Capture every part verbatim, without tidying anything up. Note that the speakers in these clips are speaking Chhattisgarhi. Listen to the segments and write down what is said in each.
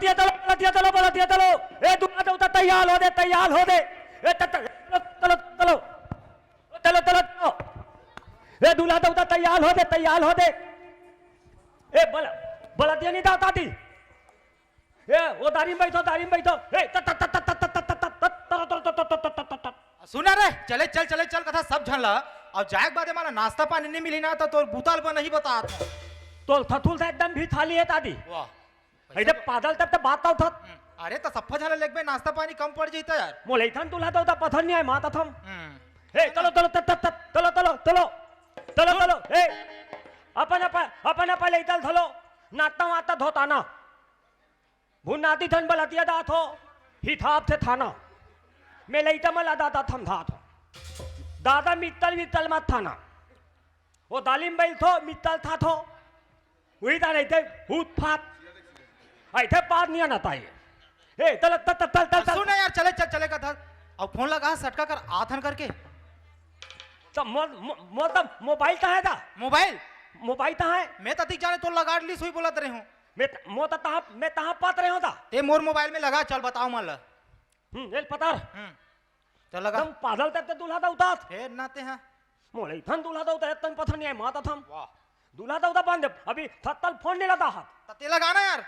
बलतिया तलो, बलतिया तलो, बलतिया तलो। ए, दूल्हा देवता तैयार हो दे, तैयार हो दे। ए, त-, त-, तलो, तलो, तलो। तलो, तलो, तलो। ए, दूल्हा देवता तैयार हो दे, तैयार हो दे। ए, बल-, बलतिया नहीं दाता दी। ए, वो दारी में बैठो, दारी में बैठो। ए, त-, त-, त-, तलो, तलो, तलो, तलो, तलो, तलो, तलो, तलो। सुना रे, चले चल, चले चल, कथा सब झन ला। अब जाए के बाद हमारा नाश्ता पानी नहीं मिली ना, तो तोर बुताल बन नहीं बता। तोल थथुल था एकदम भी थाली है दादी। वाह। अरे पादल तब तो बात आउत हत। हम्म। अरे तो सप्पा झन लेगबे, नाश्ता पानी कम पड़ जइता यार। मोले इथन दूल्हा देवता पथन नहीं आए, मात थम। हम्म। ए, चलो, चलो, त-, त-, त-, चलो, चलो, चलो। चलो, चलो, ए। अपन, अपन, अपन, अपन ले चल, चलो। नाता वाता धोताना। भुन्नाती थन बलतिया दात हो, हिथाप थे थाना। मैं लइता मला दादा थम धात हो। दादा मित्तल, मित्तल मत थाना। वो दालिम बैल थो, मित्तल था थो। वही ता नहीं थे, हूत फात। आई थे पाद नहीं आना ताई। ए, तल, तल, तल, तल, तल, तल। सुन ना यार, चले, चल, चले का था। अब फोन लगा, सटका कर, आथन करके। तो मो-, मो-, मो-, तो मोबाइल कहाँ है था? मोबाइल? मोबाइल कहाँ है? मैं ततिक जाने तो लगाड़ ली सुई बोलत रहे हूँ। मैं त-, मो तो तहाँ, मैं तहाँ पात रहे हूँ था। ते मोर मोबाइल में लगा, चल बताओ मन ला। हम्म, एल पतार। हम्म। चल लगा। एकदम पादल तब ते दूल्हा दा उतात। हे ना ते हाँ। मोले इथन दूल्हा दा उतात, तन पथन नहीं आए, माता थम। वाह। दूल्हा दा उतात बांध दे, अभी थत्तल फोन नहीं लगा हाथ। त ते लगाना यार।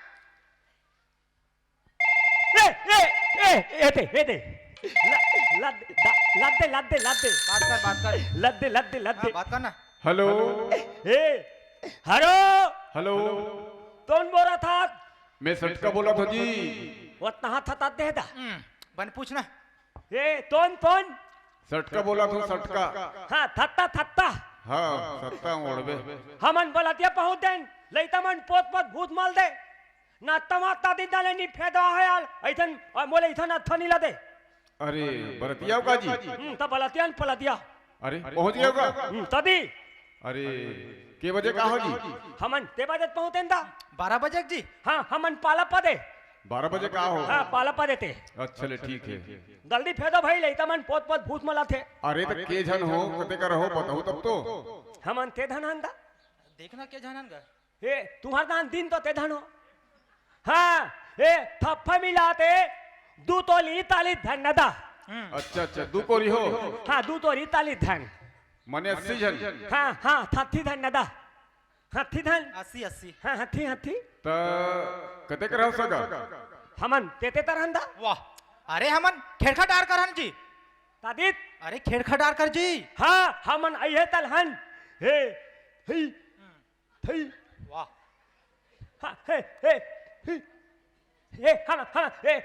ए, ए, ए, ए दे, ए दे। ल-, लद, द-, लद दे, लद दे, लद दे। बात कर, बात कर। लद दे, लद दे, लद हाँ, दे। बात कर ना। हेलो। ए, हेलो। हेलो। कौन बोला था? मैं सटका बोला था जी। वो तहाँ थता दे दा। हम्म, बन पूछना। ए, तोन, तोन। सटका बोला था, सटका। हाँ, थत्ता, थत्ता। हाँ, सत्ता ओढ़बे। हमन बलतिया पहुँच देन, लइता मन पोत पोत भूत मल दे। ना तमाता दिन डाले नी फेदा है यार। ऐथन, और मोले इथन अत्था नी ला दे। अरे, बरतिया का जी? हम्म, तब बलतिया न पलतिया। अरे, पहुँच गया का? हम्म, तदी। अरे, के बजे का हो जी? हमन ते बजे पहुँचेन दा। बारह बजे जी? हाँ, हमन पाला पदे। बारह बजे का हो? हाँ, पाला पदे ते। अच्छा ले, ठीक है। जल्दी फेदो भाई, लइता मन पोत पोत भूत मलाथे। अरे, त के झन हो, कते कर हो, बताओ तब तो। हमन ते धन हन दा। देखना के झन हन गा। हे, तुम्हार दान दिन तो ते धन हो। हाँ, हे, थप्पा मिलाते, दू तोली ताली धन न दा। हम्म। अच्छा, अच्छा, दू कोरी हो। हाँ, दू तोली ताली धन। माने अस्सी झन। हाँ, हाँ, थत्थी धन न दा। हत्थी धन। अस्सी, अस्सी। हाँ, हत्थी, हत्थी। त कते कर हो सगा? हमन तेते तरहन दा। वाह। अरे हमन खेड़खा डार करहन जी। तादित। अरे खेड़खा डार कर जी। हाँ, हमन अइहे तलहन। हे, हे, हे। वाह। हाँ, हे, हे, हे। ए, हन, हन, ए,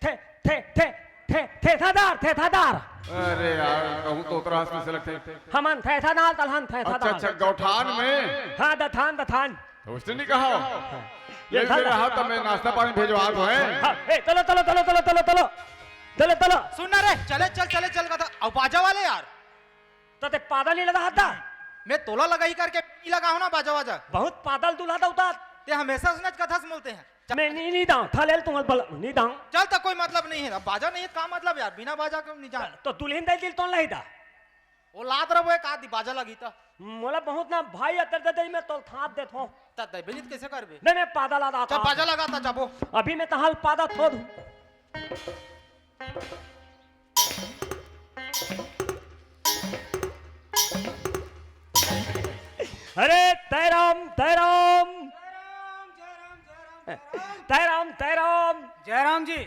थे, थे, थे, थे, थेथादार, थेथादार। अरे यार, कहूँ तो उतरा हंस में से लगते। हमन थेथादार, तलहन अच्छा, थेथादार। अच्छा, गौठान में। हाँ, दथान, दथान। तो उसने नहीं कहा। ये ये था फिर ना। रहा तो मैं नाश्ता पानी भेजवा तो है। हाँ, ए, चलो, चलो, चलो। चलो, चलो। सुन ना रे, चले, चल, चले, चल का था। अब बाजा वाले यार। त ते पादल नहीं लदा हद्दा? मैं तोला लगाही करके नहीं लगा हूँ ना बाजा वाजा। बहुत पादल दूल्हा दा उतात। ते हमेशा उसने कथा से बोलते हैं। मैं नहीं, नहीं दाऊँ, था लेल तुम्हारे बल, नहीं दाऊँ। चल तो कोई मतलब नहीं है, अब बाजा नहीं है, का मतलब यार, बिना बाजा के नहीं जान। तो दुल्हन दे दिल तोन लही दा? वो लात रहो एक आदि बाजा लगी तो। मोला बहुत ना भाई अतर दे दे, मैं तोल थाप देत हूँ। त दे बिलित कैसे करबे? नहीं, मैं पादल आदा चल था। बाजा लगा था, जाबो। अभी मैं तहाल पादा थो दूँ। अरे तय राम, तय राम। तय राम, तय राम। जयराम जी।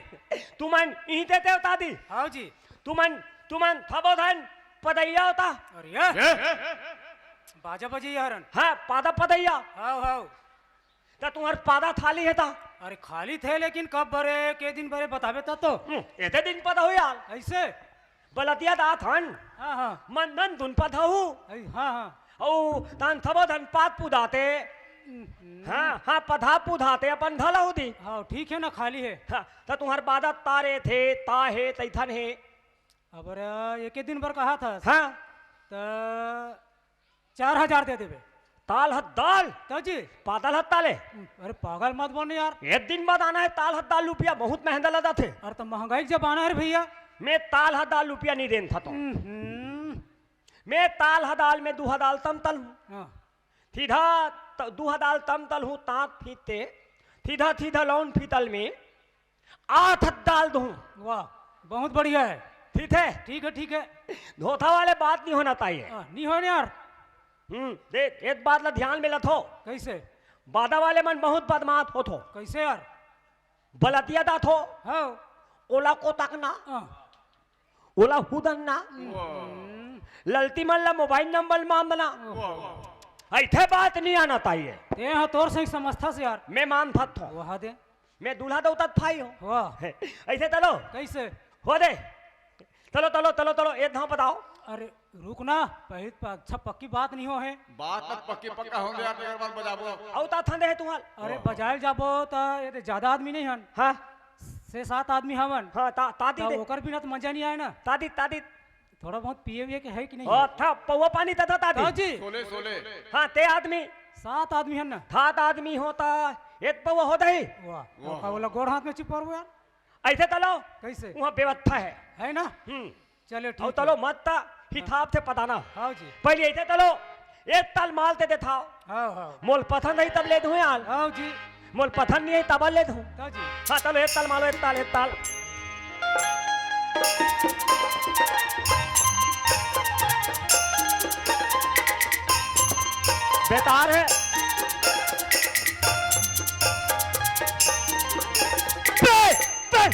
तुमन इही ते देवता दी। हाँ जी। तुमन, तुमन थबो धन पदैया होता। अरे ये? ये? बाजा बजे हरन। हाँ, पादा पदैया। हाँ, हाँ। त तुम्हार पादा थाली हे ता? अरे खाली थे, लेकिन कब बरे, के दिन बरे बताबे ता तो। हम्म, एते दिन पता हो यार। ऐसे? बलतिया दा थान। हाँ, हाँ। मन धन धुन पधा हूँ। ऐ, हाँ, हाँ। औ तान थबो धन पात पुदाते। हम्म। हाँ, हाँ, पधा पुधाते अपन धला होती। हाँ, ठीक है ना, खाली है। हाँ, त तुम्हार पादा तारे थे, ता हे, तैथन हे। अब रे, एक दिन बर कहा था। हाँ। त चार हजार दे देबे। ताल हत दाल? तो जी। पागल हत ताले? अरे पागल मत बन यार। एक दिन बाद आना है ताल हत दाल रुपया, बहुत महंगा लगा थे। अरे तो महंगाई के जमाना है रे भैया। मैं ताल हत दाल रुपया नहीं देन था तो। हम्म। मैं ताल हत दाल में दू हत दाल तम तल हूँ। हाँ। थीधा त-, दू हत दाल तम तल हूँ, तांत फीते। थीधा, थीधा लौन फीतल में। आथत डाल दूं। वाह, बहुत बढ़िया है। ठीक है? ठीक है, ठीक है। धोथा वाले बात नहीं होना चाहिए। हाँ, नहीं होने यार। हम्म, देख, एक बात ला ध्यान में लथो। कैसे? बादा वाले मन बहुत बदमाश होथो। कैसे यार? बलतिया दाथो। हाँ। ओला को तक ना। हाँ। ओला हुदन ना। हम्म। ललती मन ला मोबाइल नंबर मांगना। वाह। ऐठे बात नहीं आना चाहिए। ते हाँ तोर सही समझथा से यार। मैं मान थत हो। वहा दे। मैं दूल्हा दौतत भाई हो। वाह। ऐसे तलो। कैसे? हो दे। तलो, तलो, तलो, तलो, एक धाव बताओ। अरे रुक ना, पहले प-, अच्छा पक्की बात नहीं हो है। बात तो पक्की पक्का होंगे यार, तेरे बार बजाबो। औ ता थंदे है तुम्हार। अरे वाह। बजायल जाबो त ये दे ज्यादा आदमी नहीं हन। हाँ। से सात आदमी हवन। हाँ, ता, ता दी त दे। ओकर बिना तो मजा नहीं आए ना। ता दी, ता दी। थोड़ा बहुत पिए हुए के है कि नहीं? हाँ, था, पौवा पानी था, था, था दी। हाँ जी। सोले, सोले। हाँ, ते आदमी। सात आदमी हन ना। सात आदमी होता, एक पौवा होता ही। वाह, वाह। का बोला गोड़ हाथ में चिपड़ हुआ यार। ऐसे तलो। कैसे? वहाँ व्यवस्था है। है ना? हम्म। चलो, ठीक और है। तलो मत ता, हिसाब से पता ना। हाँ जी। पहले ऐसे तलो, एक ताल माल ते देथाओ। हाँ, हाँ। मोल पसंद है तब ले दूँ यार। हाँ जी। मोल पसंद नहीं है तब ले दूँ। हाँ जी। हाँ, तलो एक ताल मालो, एक ताल, एक ताल। बेकार है। बे, बे,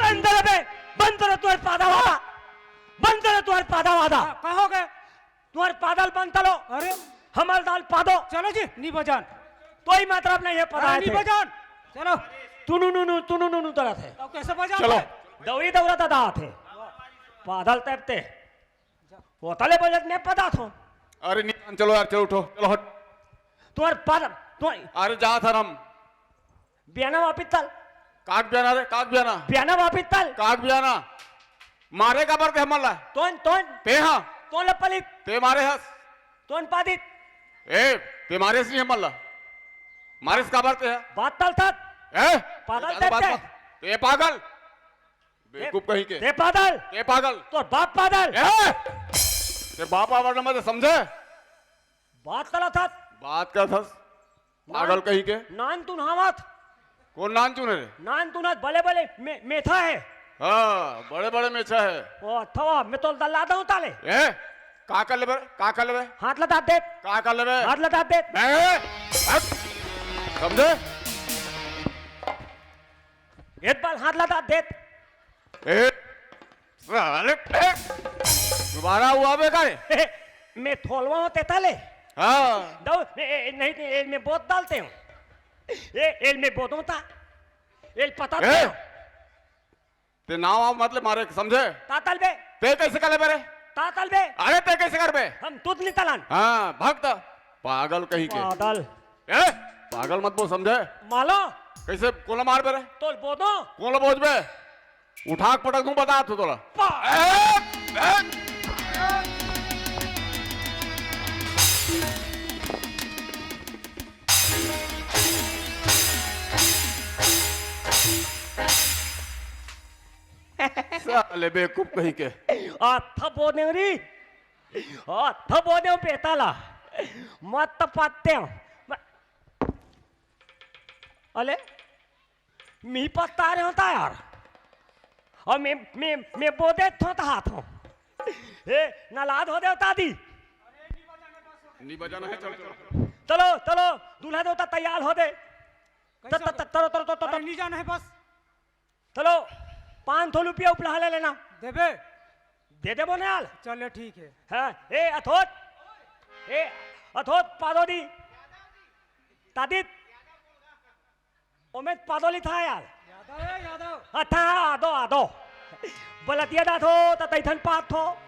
बंद करो बे, बंद करो तुम्हारे पादा वादा, बंद करो तुम्हारे पादा वादा। हाँ, कहोगे? तुम्हारे पादल बंद करो। अरे। हमारे दाल पादो। चलो जी, नी बजान। कोई मतलब नहीं है, पता अरे, है नी थे। बजान। चलो। तुनु नुनु, तुनु नुनु तरह थे। अब कैसे बजान चलो। थे? दौड़ी दौड़ा दादा थे। पादल तैरते। वो तले बजत ने पता थो। अरे, नी, चलो यार, चलो उठो, चलो हट। तुम्हारे पादल, तुम्हारे अरे, जा था हम। बियाना वापिस तल। काक बियाना रे, काक बियाना। बियाना वापिस तल। काक बियाना। मारे काबर ते हमन ला? तोन, तोन। ते हा? तोन ला पलित। ते मारे हस? तोन पादित। ए, ते मारे हस नहीं हमन ला? मारे हस काबर ते हा? बात तल थक। ए? पागल ते, ते ते। बात मत। ते पागल। बेवकूफ कहीं के। ते पागल। ते पागल। तोर बाप पागल। ए? ते बाप आवर न मत समझे? बात करत हस। बात करत हस। पागल नान-, कहीं के। नान तुन हावत। कौन नान चुने रे? नान तुन हस बड़े बड़े मे-, मेथा है। हाँ, बड़े बड़े मेछा है। ओ, अथवा, मैं तो दल्ला दूं ताले। ए? का कर लेबे? का कर लेबे? हाथ लगा दे। का कर लेबे? हाथ लगा दे। ए? हट। समझे? एक बार हाथ लगा दे। ए? साले, ए, दोबारा हुआ बे का रे? मैं थोलवा होते ताले। हाँ। दो, ए, ए, नहीं, नहीं, ए, मैं बहुत डालते हूँ। ए, ए, मैं बहुत होता। ए, पता ए, तो। ते नाव आव मतलब मारे, समझे? तातल बे। ते कैसे कर ले बे रे? तातल बे। अरे, ते कैसे कर बे? हम दूध नहीं तलन। हाँ, भक्त। पागल कहीं के। पागल। ए, पागल मत बोल, समझे? मालो। कैसे कोला मार बे रे? तोल बोदो। कोला बोझ बे? उठा के पटक दूं, बता तो तोला। पा- ए, ए। साले बेवकूफ कहीं के। अत्था बोने री। अत्था बोने बेताला। मत पत्ते। अले? मी पत्ता रहे होता यार। और मैं, मैं, मैं बोदे थो तो हाथ हो। ए, नालाद हो दे होता दी। नहीं बजाना है, चलो, चलो। चलो, चलो, दूल्हा देवता तैयार हो दे। कैसे त-, त-, हो गया? त-, तरो, तरो, तरो, तरो। अरे, नहीं जाना है बस। चलो, पाँच सौ रुपया उपलहा ले लेना। देबे? दे देबो ना यार। चले, ठीक है। हाँ, ए, अथोत। ए, अथोत, पादो दी। तादित। ओमे पादोली था यार। यादव है, यादव। हाँ, था, आदो, आदो। बलतिया दा थो, त तैथन पात थो।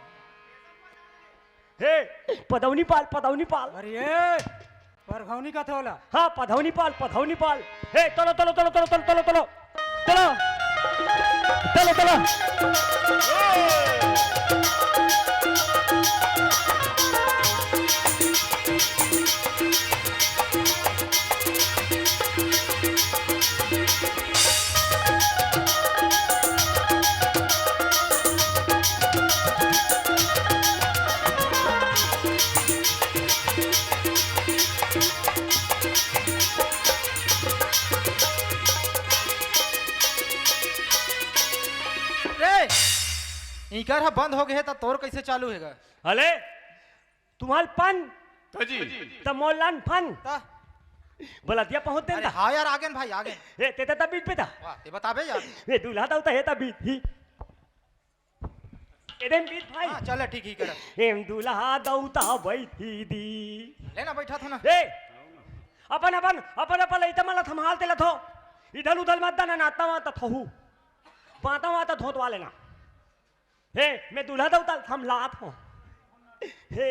हे, पदौनी पाल, पदौनी पाल। अरे, ये परघौनी का थोला। हाँ, पधौनी पाल, पधौनी पाल। हे, तलो, तलो, तलो। चलो। चलो, चलो। इकर ह बंद हो गए हे, त तोर कैसे चालू हेगा? हले, तुम्हाल पन, त जी। त मोलन फन। त? बलदिया पहुंच देन अरे ता। हाँ यार, आगेन भाई, आगेन। ए, ते त तबीत पे ता। वाह, ते बताबे यार। ए, दूल्हा दौता हे तबीत ही। एदेन बीत भाई। हाँ, चल, ठीक ही कर। एम दूल्हा दौता बैठी दी। लेना, बैठा था ना। ए, अपन, अपन, अपन, अपन लइता मला थम्हाल तेला थो। इधर उधर मत दाना, नाता वाता थोहू। बाता वाता धोतवा लेना। हे, मैं दूल्हा दौता थमलात हूँ। हे,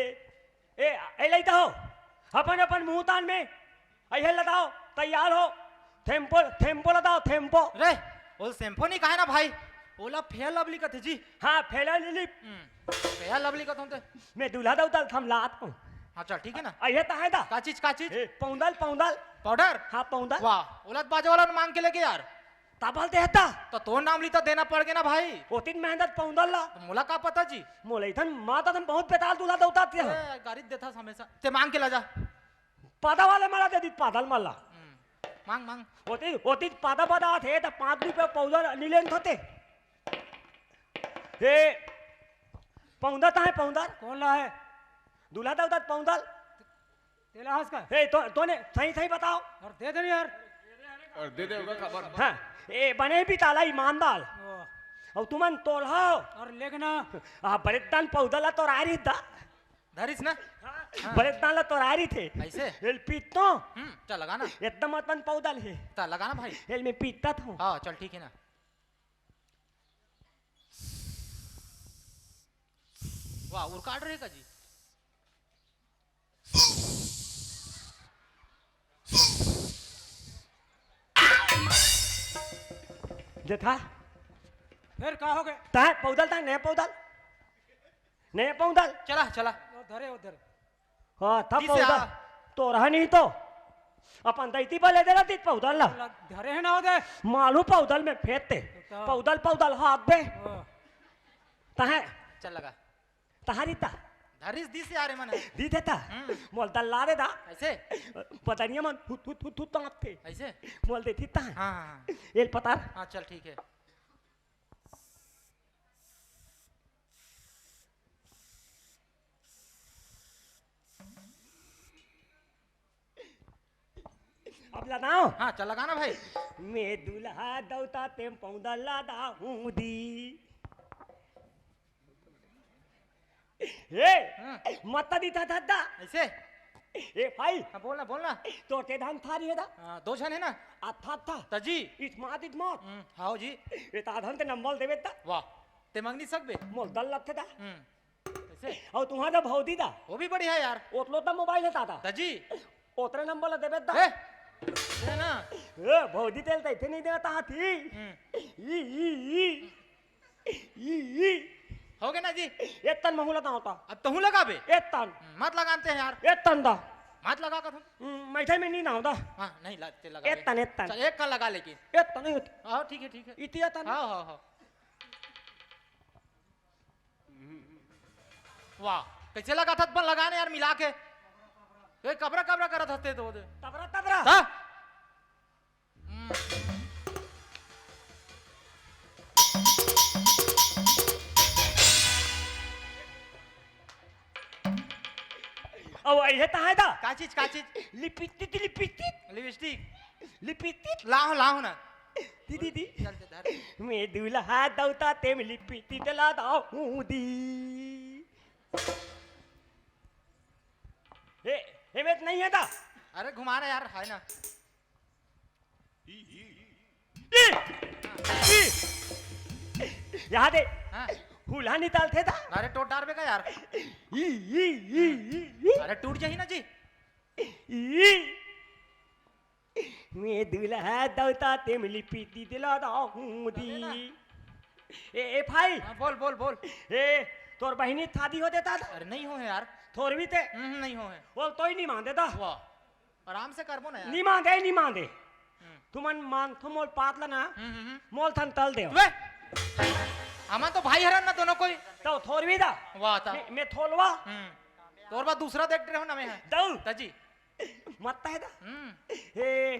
ए, ए लइता हो। अपन, अपन मुंह तान में। अहे लदाओ, तैयार हो। थेम्पो, थेम्पो लदाओ, थेम्पो। रे, ओल शैम्पो नहीं कहे ना भाई, ओला फेयर लवली कथे जी। हाँ, फेयर लवली। हम्म, फेयर लवली कथों ते। मैं दूल्हा दौता थमलात हूँ। हाँ, चल, ठीक है ना। अहे ता है दा। का चीज, का चीज? ए, पौंदल, पौंदल। पाउडर? हाँ, पौंदल। वाह, ओला त बाजे वाला ने मांग के लेगे यार। ताबल दे हता। तो तोर नाम ली तो देना पड़ गया ना भाई। ओतिन मेहनत पौंदल ला। तो मोला का पता जी? मोला इथन माता तन बहुत बेताल दूल्हा दौता ते। ए, गारी देथा हमेशा। ते मांग के ला जा। पादा वाले मला दे दी, पादल मला। हम्म, मांग, मांग। ओती, ओती पादा पादा आथे, त पाँच रुपया पौंदल नी लेन थोते। हे, पौंदल ता है, पौंदल? कौन ला है? दूल्हा दौता पौंदल। तेला हंस का? हे, तो, तोने सही, सही बताओ। और दे दे यार। और दे दे होगा खबर। हाँ, ए, बने भी ताला ईमानदार। ओ। और तुमन तोलहाओ। और लेगना। आ, बड़े दान पौदल ला तोरारी दा। धरिस ना? हाँ। बड़े दान ला तोरारी थे। ऐसे? एल पीतो। हम्म, चल लगा ना। एकदम अतन पौदल हे। चल लगा ना भाई। एल में पीता था। हाँ, चल ठीक है ना। वाह, उरकाट रहे का जी? जेठा, फिर का हो गए? तय पौदल, तय नया पौदल, नया पौदल। चला, चला। वो धरे, वो धरे। हाँ, था पौदल। तोरहा नहीं तो अपन दैती बले दे रहती पौदल ला। धरे है ना हो दे। मालू पौदल में फेंकते। तो पौदल, पौदल हाथ दे। हाँ। तहे चल लगा। तहारी ता। धरिस दिस यार, मन है। दी देता। हम्म। मोल दल्ला दे दा। ऐसे? पतनिया मन हुत, हुत, हुत, हुत तापते। ऐसे? मोल देती ता। हाँ, हाँ, हाँ। एल पतार। हाँ, चल, ठीक है। अब लगाओ। हाँ, चल लगा ना भाई। मैं दूल्हा दौता तेम पौधा लादा हूँ दी। हे, हाँ। मत दी था धद्दा। ऐसे? ए भाई। हाँ, बोलना, बोलना। तो ते धान थारी है दा? हाँ, दो जन है ना? अथा, अथा। तजी। इतमात, इतमात। हम्म, हाँ जी। ए ता धान ते नंबर देवे ता? वाह। ते मंगनी सकबे? मोल दल लगथे दा। हम्म। कैसे? और तुम्हारा भौदी दा? वो भी बढ़िया है यार। ओतलो ता मोबाइल है तादा। तजी। ओतरे नंबर ला देबे दा। ए, दे ना। ए, भौदी तेल तैथे नहीं देता हाथी। हम्म। ई, ई, ई। ई, ई। हो गए ना जी? एतन महू लगा होता। अब तहूँ लगाबे? एतन। हम्म, मत लगाते हैं यार। एतन दा। मत लगा कर तुम। हम्म, मैं इधर में नहीं ना होता। हाँ, नहीं ला, ते लगा दे। एतन, एतन। चल, एक का लगा लेकिन। एतन नहीं होता। हाँ, ठीक है, ठीक है। इतिया तन। हाँ, हाँ, हाँ। वाह, कैसे लगा था अपन लगाने यार मिला के? ये कबरा कबरा करत हते तो दे। तबरा, तबरा। हाँ? हम्म। अब ये तो है दा। का चीज, का चीज? लिपिटिक, लिपिटिक। लिपस्टिक। लिपिटिक। लाओ, लाओ ना। दी, दी, दी। चल, चल, धर। मैं दूल्हा दौता ते में लिपिटिक ला दाऊं दी। हे, हे, में तो नहीं है दा। अरे घुमा ना यार, है ना। ई, ई, यहाँ दे। हाँ। हुला निकाल थे दा। अरे टूट डार बेका यार। ई, ई, ई, ई, ई। अरे टूट जाही ना जी। ई। मैं दूल्हा दौता ते में लिपिटिक ला दाऊं दी। अरे ना। ए, ए भाई। हाँ, बोल, बोल, बोल। ए, तोर बहिनी थादी हो देता था? अरे नहीं हो है यार। थोर भी ते? हम्म, नहीं हो है। वो तो ही नहीं मान देता। वाह। आराम से करबो ना यार। नहीं मान दे, नहीं मान दे। हम्म। तुमन मान तो मोल पात ला ना। हम्म, हम्म, हम्म। मोल थन तल दे। वे! हमन तो भाई हरन ना दोनों कोई। तो थोर भी दा। वाह था। मैं, मैं थोलवा। हम्म। तोर बाद दूसरा देख रहे हो ना मैं है। दऊ। तजी। मत है दा। हम्म। हे,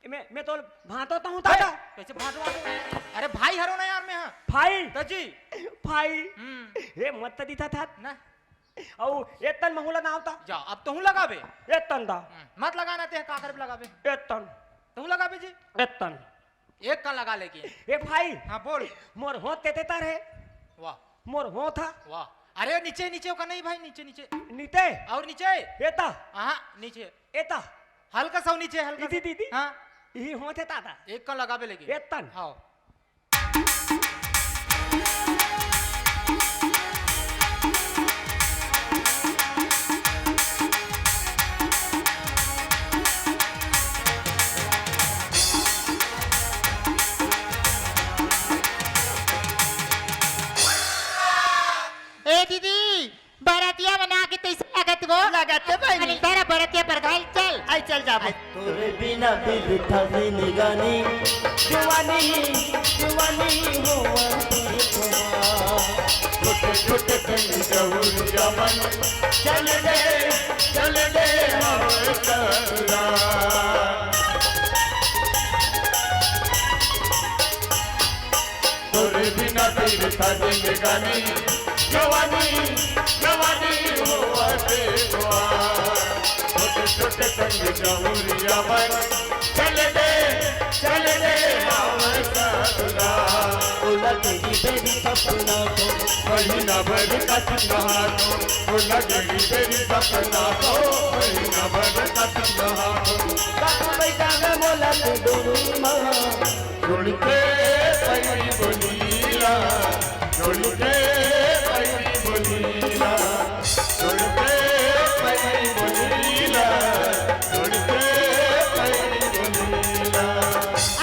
मैं, मैं तो भांतो तहूं दादा। कैसे भांतो, भांतो? अरे भाई हरो ना यार, मैं, हाँ। भाई। तो जी। भाई। हम्म। हे मत दिथा था। ना। अउ एतन महूला नाव ता। जा, अब तहूं लगाबे। एतन दा। हम्म, मत लगाना ते, का करबे लगाबे? एतन। तहूं लगाबे जी। एतन। एक का लगा लेके। ए भाई। हाँ, बोल। मोर होंठ ते ते तार हे। वाह। मोर होंठ था। वाह। अरे नीचे, नीचे ओका नहीं भाई, नीचे, नीचे। नीचे। और नीचे। एता। हाँ, नीचे। एता। हल्का सा नीचे, हल्का इदी, सा। दीदी। हाँ। यही होंठ हे तादा। एक का लगाबे लेके। एतन। हाँ। ए दीदी, बरतिया बना के तैसे लगत वो। लगत हे बहिनी। अरे तारा बरतिया पर घायल चल। आई चल जाबो। तोरे बिना बिरथा जिंदगानी, जवानी, जवानी होवत हे। छोटे छोटे संग जहुरिया मन, चल दे, चल दे हमर करा। तोरे बिना बिरथा जिंदगानी, जवानी, जवानी होवत हे। छोटे छोटे संग जहुरिया मन, चल दे, चल दे हमर ससुरा। ओ लगेगी तेरी सपना को, महीना भर का चिन्हा को। ओ लगेगी तेरी सपना को, महीना भर का चिन्हा को। बाबू बैठा है मोला के डोरी माँ। छोड़ के पैरी बोलीला, छोड़ के पैरी बोलीला, छोड़ के पैरी बोलीला, छोड़ के पैरी बोलीला।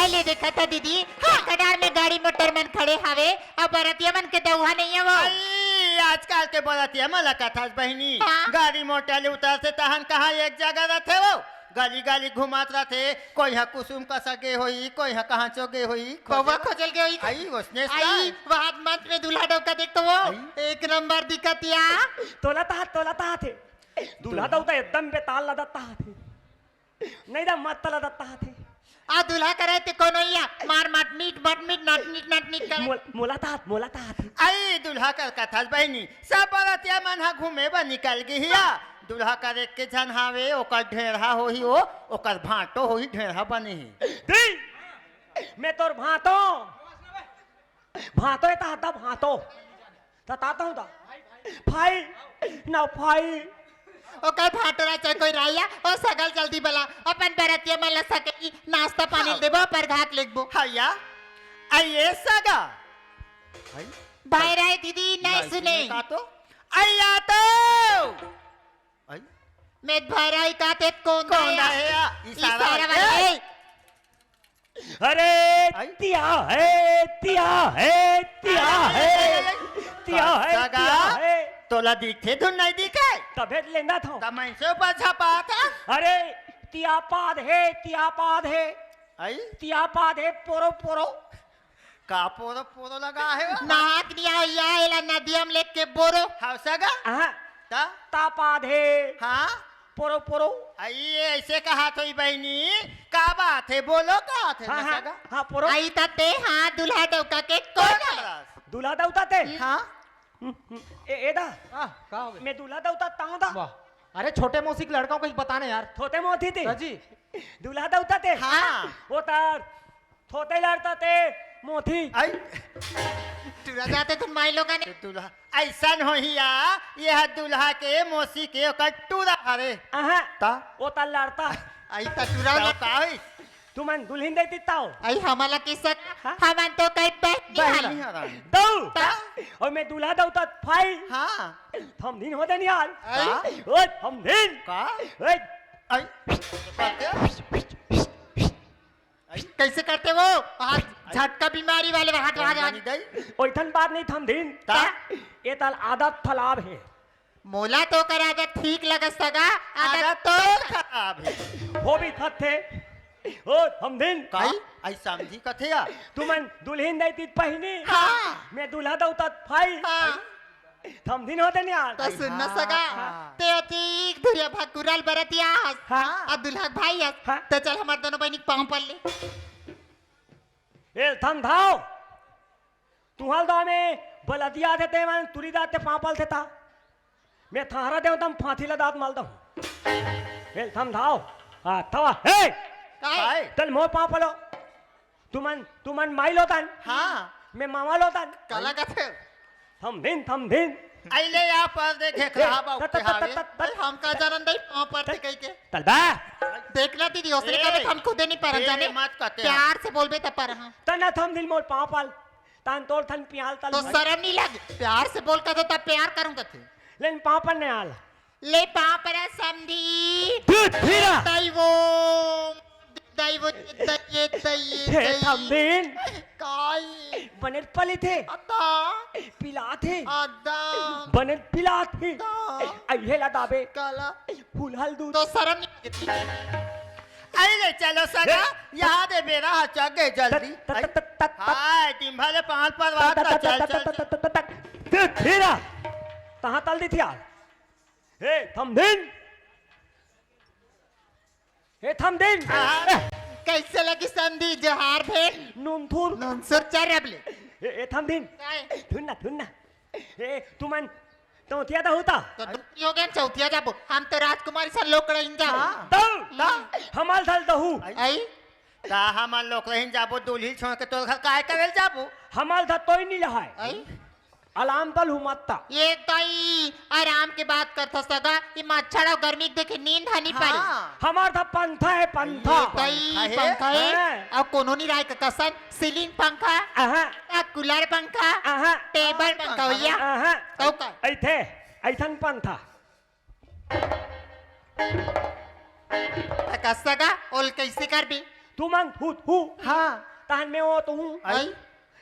अले देखा था दीदी, हाँ। कनार में गाड़ी मोटर मन खड़े हवे, अब बरतिया मन के दउहा नहीं है वो। आई, आजकल के बरतिया मन ला कथस बहिनी, हाँ। गाड़ी मोटर ले उतरथे तहन कहाँ एक जगह रथे वो। गली गली घुमात रथे, कोई ह कुसुम कसा गे होही, कोई ह कहाँ चो गे होही, पौवा खोजे। खोजल गे होही। आई, ओसने आई, वहाद मंच में दूल्हा डौका देख तो वो, आई। एक नंबर दिखत या। तोला तहात, तोला तहात हे। दूल्हा दूल्हा। दौता एकदम बेताल लदत तहात हे। नहीं दा मत लदत तहात हे। आ दूल्हा करे ते कोनो या, मार माट नीट, माट नीट, नाट नीट, नाट नीट करे। मोल-, मोला तहात, मोला तहात हे। आई, दूल्हा कर कथस बहिनी, सब बरतिया मन ह घूमे बर निकल गे हिया। दूल्हा कर एक के झन हावे, ओकर ढेरहा होही ओ, ओकर भांटो होही, ढेरहा बने हे। दी, मैं तोर भांतो। भांतो हे ता, ता भांतो। ता, ता, ता, ता। भाई, ना भाई। ओकर भांटो ला चाहे कोई राइया, ओ सगा ल जल्दी बला, अपन बरतिया मन ला सकेली, नाश्ता पानी हाँ। देबो, पर घाट लेगबो। हया, आइए सगा। भाई। भाई राय दीदी, नहीं नहीं सुने। सुने का तो? अइया तो। आई। मैं भराई का ते कौन कौन आया? आया? इशारा इशारा वाला। वाला। ए! अरे, आई। तिया है, तिया है, तिया आई, है, आई, आई, आई। तिया है, काका, तिया है। तोला दिखथे धुन नहीं दिखे? तभे लेना था। त मनसे ऊपर झपा था। अरे, तिया पाद है, तिया पाद है। आई? तिया पाद है, पोरो, पोरो। का पोरो पोरो लगा हे वो? नाक निया या एला नदिया म लेके बोरो। हव सगा? हाँ। त? तापाद हे। हाँ? पोरो पोरो। आई, ये ऐसे कहा थोई बहिनी, का बात हे? बोलो का थे हाँ, ना हाँ, सगा? हाँ, पोरो। आई त ते हाँ दूल्हा डौका के कोन कोन हे? हरस? दूल्हा डौका ते? हाँ? हम्म, हम्म। ए, ए दा। हाँ, का होगे? मैं दूल्हा डौका ताऊं दा। वाह। अरे छोटे मौसी के लड़का को कुछ बताने यार। थोते मौसी ते? हाँ जी। दूल्हा डौका ते? हाँ। वो तार थोते लड़ता ते मोथी। आई। टुरा जाते तुम माई लोगन ने। दूल्हा ऐसन होही या, ये ह दूल्हा के मौसी के ओकर टुरा हरे। अहाँ, ता? ओ ता लड़ता। आई ता टुरा ताऊ लड़ता। का होई? तुमन दुल्हिन दे दिताओ। आई हमला किसक, हाँ? हमन तो कई बहनी बहनी हरन। हरन। दऊ। ता? और मैं दूल्हा दऊ ता फाई। हाँ। थमधिन हो देनी हाल। आई। ओ थमधिन। का? ओए। आई। कैसे करते वो? आज झटका बीमारी वाले वहां, वहां, वहां। ओइठन बात नहीं थमधिन। ता? ये ताल आदत खराब हे। मोला तो कर आदत ठीक लगत सगा, आदत आदत तो तो खराब हे। हो भी थथे। ओ थमधिन। का? आई समझी कथे या? तुमन दुल्हिन दई तीत पहिनी। हाँ। मैं दूल्हा दऊ तात फाई। हाँ। थमदिन होते नहीं यार। तो सुन न सगा, हाँ। ते अतिक धुरिया भाकुरल बरतिया हस, हाँ। आ दुल्हा के भाई हस, हाँ। तो चल हमार दोनों बहिनी के पाँव पर ले। ए, थम धाव। तुहल दाव में बलदिया थे ते मन तुरी दाते पाँव पल थे ता। मैं थारा देव तम फांसी ला दात माल दहूँ। ए, थम धाव। हाँ, थवा। ए! काय? तल मोर पाँव पलो। तुमन, तुमन माई लोतन। हाँ। मैं मामा लोतन। काला कथे? थमदिन, थमदिन। अइले या पर देखे ए, खराब आउ त, त, के त, हावे। त, त, त, अरे हमका जानन दई पाँव पर ते कहि के। तल बा। देख ला दीदी, ओसने ए, कबे हम खुदे नहीं परन ए, जाने। मत कहते प्यार से बोलबे त पर हाँ। तना थमदिन मोर पाँव पल। तान तोर थन पियाल तल तो मत। शर्म नहीं लग। प्यार से बोल कथे त प्यार करूँ कथे। लेन पाँव पल नहीं आल। ले पाँव पर समधी। दूध पीला। दैवो, दैवो, दैये, दैये, हे दैये। थमदिन। काई। बने पली थे। अदा। पिला थे। अदा। बने पिला थे। अदा। अइहे ला दाबे। काला। फूल हल दूध। तो शर्म नहीं लगती। अरे ले चलो सगा, हे। यहाँ दे बेरा हा चगे जल्दी। तत, तत, तत, तत, तत। हाय, टिम्भा ले पाँव पर बात ना, चल, चल, चल। तत, तत, तत। दूध पीला। तहाँ तल दी थी यार। हे, थमदिन। हे, थमदिन। हाँ, कैसे लगी संधि? जोहार भेल। नूनथुर। नूनसुर चरब ले। हे, हे, थमदिन। काय? धुन ना, धुन ना। हे, तुमन तौतिया दहू ता? तो दुखी हो गए, चौथिया जाबो। हम तो राजकुमारी सन लोकड़हिन जाबो। हाँ। तौ? हम्म। हमाल धल दहू। आई? ता हमन लोकड़हिन जाबो, दूल्ही छोड़ के तोर घर काय करेल जाबो? हमाल धतोई नहीं लहाय। आई? अलाम तल हुमत्ता। ये तई आराम के बात करथस सगा, ये मच्छर अउ गर्मी के देखे नींद ह नी पारी। हाँ। हमार था पंथा है, पंथा। ये तई पंखा है। पंखा है, हाँ। अउ कोनो नी राय का कसन, ceiling पंखा, अहाँ। आ cooler पंखा, अहाँ। टेबल पंखा भैया। अहाँ। तौ का? ऐथे, ऐथन पंथा। त कस सगा, ओल कैसे करबे? तुमन हूत हू। हाँ। तहन मैं ओ तो हूँ। आई?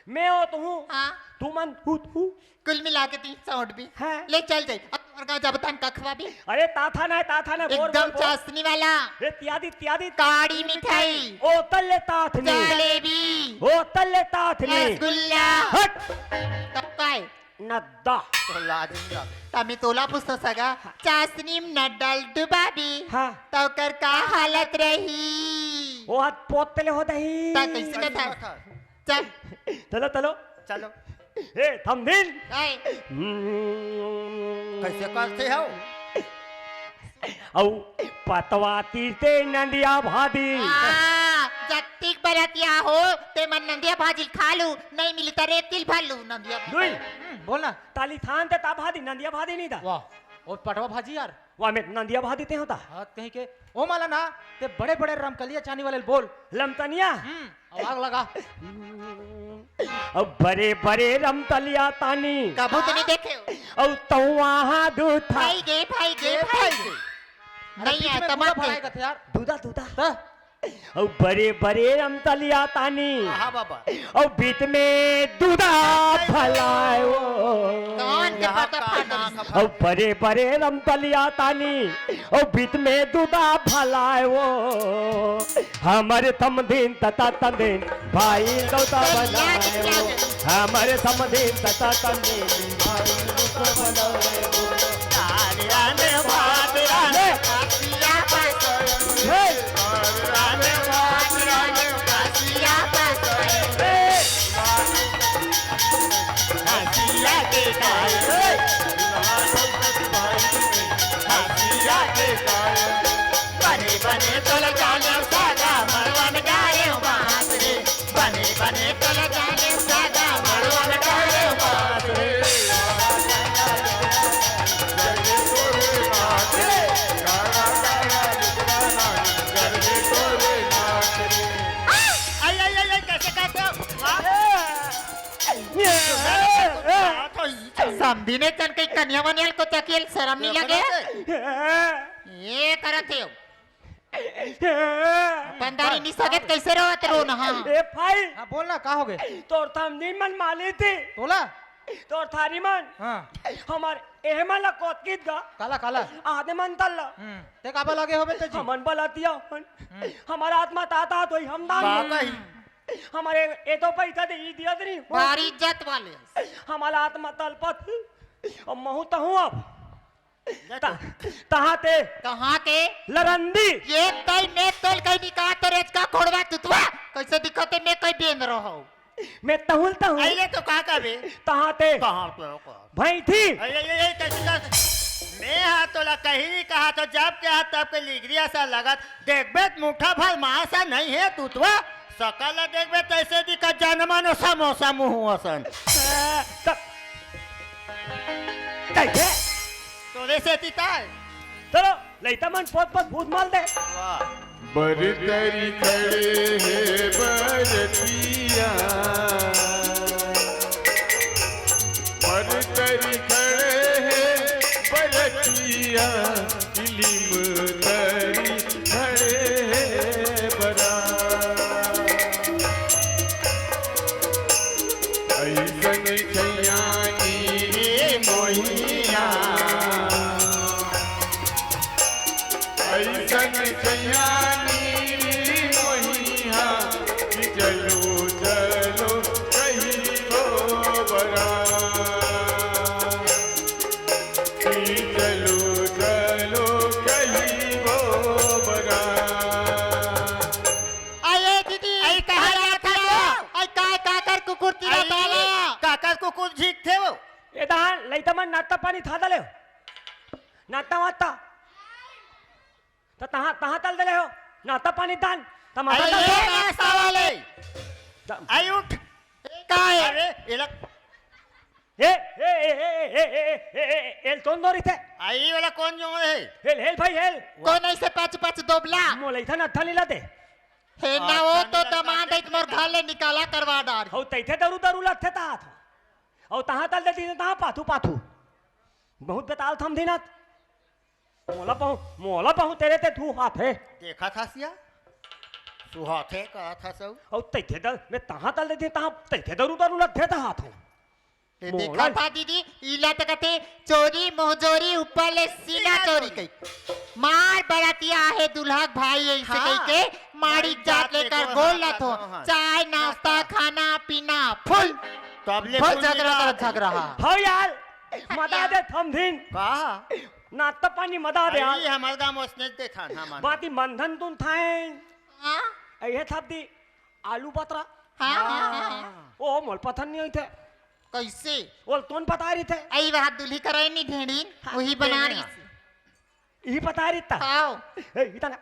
मैं ओ तो हूँ। हाँ। तुमन हूत हू। कुल मिला के तीन सौ उठ भी। हाँ। ले चल जाई। अब तोर गाँव जब तन कखवा भी। अरे ताथा ना, ताथा ना, बोर, एकदम बोर, बोर। चाशनी वाला। ए, त्यादी, त्यादी। काड़ी मिठाई। ओ तल्ले ताथनी। जलेबी। ओ तल्ले ताथनी। रसगुल्ला। हट। तब काय? नद्दा। तो लाज नहीं रहा। तमी तोला पूछतो सगा, चाशनी में नड्डल डुबाबी। हाँ। तो कर का हालत रही? वो हाथ पोतले हो दही। ता कैसे कथा? चल। चलो, चलो। चलो। ए, थमदिन। काय? हम्म। कैसे करते हो? अउ पतवा तीर ते नंदिया भादी। हाँ, जत्तिक बरतिया हो, ते मन नंदिया भाजी खा लू, नहीं मिली त रेतिल भर लू नंदिया भाजी। दुई। हम्म, बोल ना। ताली थान ते ता भादी, नंदिया भादी नहीं था। वाह, वो पटवा भाजी यार। वाह, मैं नंदिया भादी ते होता। हाँ, कहीं के, ओ माला ना, ते बड़े-बड़े रमकलिया चानी वाले बोल। लमतनिया। हम्म, अब आग लगा। अब बड़े-बड़े रमतलिया तानी। कभू तो नहीं देखे हो। अब तहुआ हाथ उठा। भाई गे, भाई गे, भाई गे। अरे नहीं बीच आया, में तमाम दूधा भराए के। का थे यार। दूधा, दूधा। त? अउ बड़े बड़े रमतलिया तानी। हाँ बाबा। अउ बीच में दूधा फैलाए वो। कान के यहाँ पर्दा का फाड़ दो। नाक अउ बड़े बड़े रमतलिया तानी। अउ बीच में दूधा फैलाए वो। हमर थमदिन तता तंदिन भाई दौता बनाए वो। हमर थमदिन तता तंदिन भाई दौता बनाए वो। राम राम भात राम। ले। हे। बने बने तोला जाने सागा मड़वा में गारे बांस रे। बने बने तोला जाने सागा मड़वा में गारे बांस रे। आई, आई, आई, आई, कैसे करते हो? हाँ? समधी ने चन कहीं कन्या वन्या को चकेल शर्म नहीं लगे? ये करत हो। पंडारी नहीं सके त कैसे रोवत रो ना, हाँ। ए भाई। हाँ, बोल ना, का हो गए? तोर थमदी मन माली थी। तोला? तोर थारी मन। हाँ। हमार एह मन ला कोतकीत गा। काला, काला। आधे मन तल्ला। हम्म। ते काबा लगे होबे ते जी? हमन बलतिया हन। हम्म। हमार आत्मा तात तात होई, हम दान बाबा ही। हमारे ए तो पैसा दे, ई दिया दे नहीं। भारी इज्जत वाले। हमार आत्मा तलपत। अब महू तहूँ अब। त-, तहाँ ते कहाँ के? लरंदी। ये तई में तोल कहीं निकाल तो रेचका खोड़वा तुतवा। कैसे दिखते मैं कहीं बेन रहो। मैं तहुल तहूँ। अरे तो का कहबे? तहाँ ते कहाँ पे हो का? भई थी। अरे, ये, ये, कैसे, कैसे? मैं हा तोला कहीं नहीं कहा तो जब के हा तब के लिगरिया सा लगत। देखबे त मुठा भर मासा नहीं है तुतवा। सकल देखबे तैसे दिखा जनमन समोसा मुँह असन। तब तैसे तोरे से तिताय। चलो, लइता मन पोत पोत भूत माल दे। वाह। बरतरी खड़े हे बरतिया, बरतरी खड़े हे बरतिया, किलिम तरी खड़े हे बरा। अइसन छैया नीली मोहिया, अइसन छैया नीली मोहिया, कि चलो, चलो, कहिबो बरा। कि चलो, चलो, कहिबो बरा। अरे दीदी, अरे कहाँ अरे जात हस? अरे काय काकर कुकुर तिरा आई, ताला? काकर कुकुर झींकथे वो। ए दहान, लइता मन नाश्ता पानी था दले हो। नाश्ता वास्ता। त तहाँ, तहाँ तल दले हो। नाश्ता पानी दान। त माता अरे तल ये दे। नाश्ता वाले। त- आई उठ। ए, का है? अरे, एला ए, ए, एल तोन दो रिथे। आई वाला कौन जो है? हेल, हेल भाई, हेल। कौन ऐसे पाँच पाँच दोबला? मोला इथन अट्ठा लीला दे। हे ना, वो तो दमांद है, मोर घर ले निकाला करवा डार। हौ, तैथे दरू दरू लथे तात। हौ, तहाँ तल देती, तहाँ पाथू पाथू। बहुत बेताल थम दिनत। मोला पहु, मोला पहु तेरे ते धू हाथ है। देखा था सिया? सुहाथे कहा था सब। हौ, तैथे दल, मैं तहाँ तल देती, तहाँ तैथे दरू दरू लथे तात हौ। ए, मोला देखा था दीदी, इला त कथे चोरी मोहजोरी ऊपर ले सीना सीना चोरी चोरी। कही। मार बरातिया आहे दुल्हा के भाई ऐसे हाँ। कही के माड़ी माड़ी जात जात ले लेकर कर गोल गोल लथो। लथो, हाँ। चाय, नाश्ता, नाश्ता। खाना, पीना, फुल। तो अब ले फुल फुल झगड़ा मिला कर दे। झगड़ा, हाँ। हौ यार, मदा दे थमधिन। का? नाश्ता पानी मदा दे अरे, यार। ये हमारे गाँव में उसने देखा ना, मानो। बाती मंथन तुन थाएं। हाँ? अये थप दी आलू बतरा। हाँ, हाँ, हाँ, हाँ। ओ, मोल पथन नहीं होते। कैसे? ओल तोन पता रही थे। आई वहाँ दुल्ही कराए नहीं भेड़ीन, हाँ, वही बना भेड़ीन, रही हाँ। थी। यही पता रही था। हाँ। ए, इतना।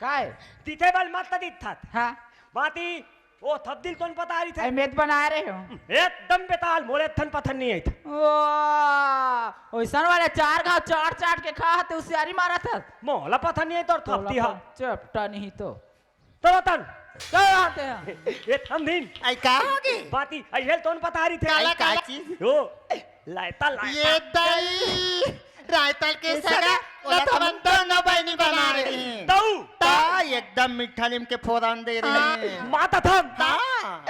काय? दीथे बल मत दित था। हाँ। बाती, ओ थप दिल तोन पता रही थे। आई मेत बना रहे हो। एकदम बेताल, मोले थन पथन नहीं आई था। ओ, ओइसन वाले चार घाव चाट चाट के खा हते, उसियारी मारा था। मोला पथन नहीं आई तो थप तोला दिया। पर चपटा नहीं तो। तो रतन। क्या बात है? ये थमधिन। आई का होगे? बाती, आई हेल तोन पता रही थे। काला, आई का काला। चीज? ओ, लायता, लायता। ये दई, रायतल के ये सगा, सगा, ओला ओला थमन थमन दोनों बहिनी बना रहे हैं। तऊ। ता एकदम मीठा नीम के फोरन दे रहे हाँ। हैं। माता थम। हाँ।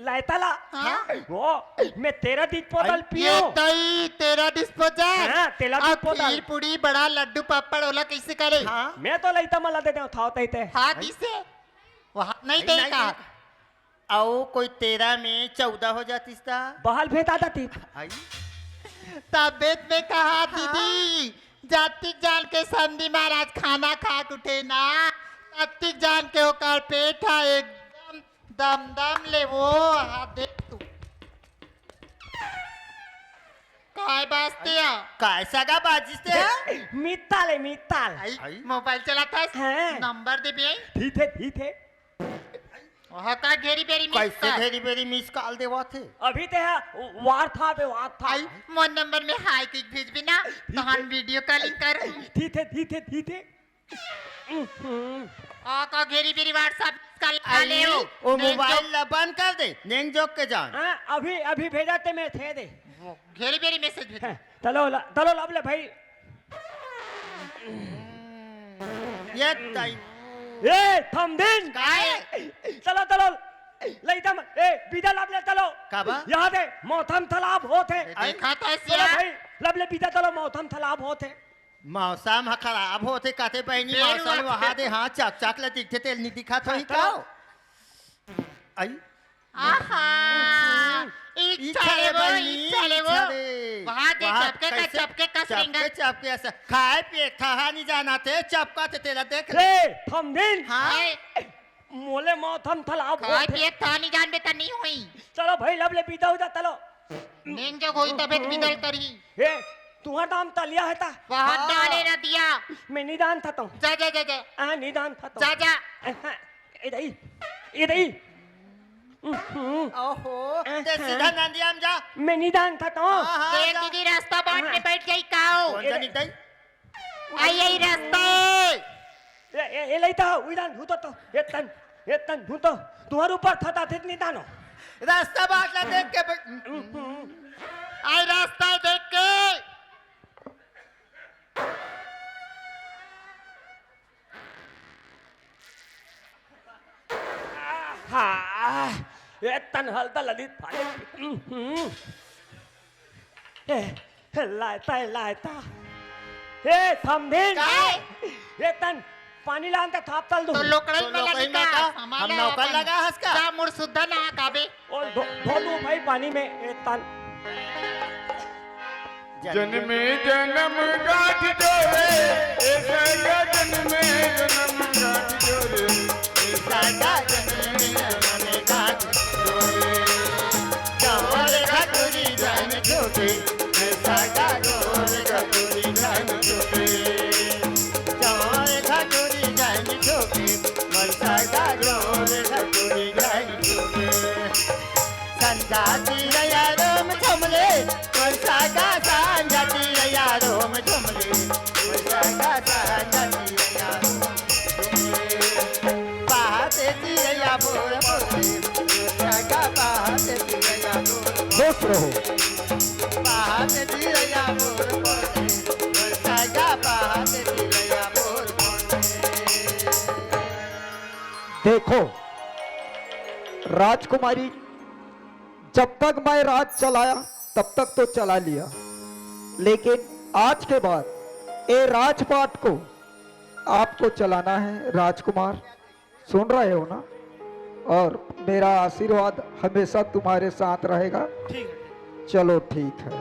लायता ला। हाँ। ओ, मैं तेरा disposal ये पियो। दई, तेरा disposal। हाँ, तेरा अब disposal। खीर पूड़ी, बड़ा लड्डू पापड़ ओला कैसे करे? हाँ। मैं तो लइता मला दे दे, उठाओ तई ते। हाँ, किसे? वहाँ नहीं नहीं, दे नहीं, का? नहीं। अउ कोई तेरह में चौदह हो जातिस ता? बहाल भेंटा जाती। आई। तबेत में कहा हाँ। दीदी, जाति जान के समधी महाराज खाना खा के उठे ना, तत्तिक जान के ओकर पेट हा एकदम दम दम ले वो हा देख तू। काय बाजते आ? काय सगा बाजिस ते हा? मित्ताल है, मित्ताल। आई, आई। मोबाइल चलाथस? हाँ। नंबर दे बे। ठीक है, ठीक है। ओह का घेरी बेरी miss कैसे call? घेरी बेरी miss call देवत हे? अभी ते हा वार था बे, वार था। आई, मोर नंबर में हाय किक भेजबे ना, ठीक तहन है। Video calling कर। ठीक है, ठीक है, ठीक है। आ का घेरी बेरी WhatsApp miss call आई, ले हो। ओ नहीं मोबाइल तो ला बंद कर दे, नेंग जोक के जान। हाँ, अभी, अभी भेजा ते मैं थे दे। वो घेरी बेरी message भेज। हाँ, चलो ला, चलो लब ले भाई। ये ताई। ए, थमदिन। काय? चलो, चलो। लइता म-, ए, बीजा लब ले चलो। का बा? यहाँ दे, मौथम तालाब होत हे। देखा तो चलो सिया। भाई, लब ले बीजा चलो, मौथम तालाब होत हे। मौसम ह खराब होत हे, कहते बहिनी, बेरू मौसम आथे। वहाँ दे, हाँ, चक चक ले दिखथे, तेल नहीं दिखा तो ही चलो। का? आई? आहा, इच्छा ले वो, इच्छा ले वो। वहाँ दे, वहाँ चपके का, कैसे चपके का चपके, सिंगल। चपके ऐसा। खाए पिए थहा नहीं जाना थे, चपका थे तेला देख ले। ए, थमदिन। हाँ। ए, मोले मौत हम थला खाए बोलथे। पिए थहा नहीं जान बेटा, नहीं होई। चलो भाई, लब ले पीता हो जा, चलो। नेंग जग होई तबे तो बिदल करही। ए, तुहर दाम तलिया है ता। वहाँ हाँ। डाले ना दिया। मैं निदान था तो। जा, जा, जा, जा। आ, निदान था तो। जा, जा। हाँ, ए दई, ए दई। उहुं। ओहो, ते अहं। सीधा नंदिया में जा। मैं निदान था तो। हाँ, हाँ, देख जा। दीदी, रास्ता बाट में हाँ। बैठ गई काओ। कौन जानी तई? आई, आई रास्ता। ए, ए, ए लइता, उइदान धूतो तो, ए तन, ए तन धूतो। तुम्हारे ऊपर था, था, थित निदानो। रास्ता बाट ला देख के बैठ। उहुं। आई रास्ता देख के। हाँ, ए तन हलता ललित फाले। हम्म। ए, लायता, ए, लायता। ए, समधिन। काय? ए तन पानी लान त थाप तल दू। तो लोकड़ई तो में लोकड़ई लगी में का? का? हम नौकर लगा हस का? जा मुड़ सुद्धा ना काबे। ओ धो, धो लू भाई पानी में, ए तन। जन्मे जन्म गांठ जोड़े, ए सगा जन्मे जन्म गांठ जोड़े, ए सगा जन्मे जन्म गांठ जोड़े। जवान खटुरी जान जोड़े, ए सगा जवान खटुरी जान जोड़े। जवान खटुरी जान जोड़े, ए सगा जवान खटुरी जान जोड़े। संझा चिरैया रोम झुमले, मोर सागा संझा चिरैया रोम झुमले, मोर सागा संझा चिरैया रोम झुमले। पहाटे चिरैया बोर बोले, मोर सागा पहाटे चिरैया बोर बोले। खुश रहो। पहाटे चिरैया बोर बोले, मोर सागा पहाटे चिरैया बोर बोले। देखो राजकुमारी, जब तक मैं राज चलाया, तब तक तो चला लिया, लेकिन आज के बाद ए राजपाट को आपको चलाना है राजकुमार, सुन रहे हो ना? और मेरा आशीर्वाद हमेशा तुम्हारे साथ रहेगा। ठीक है, ठीक। चलो ठीक है।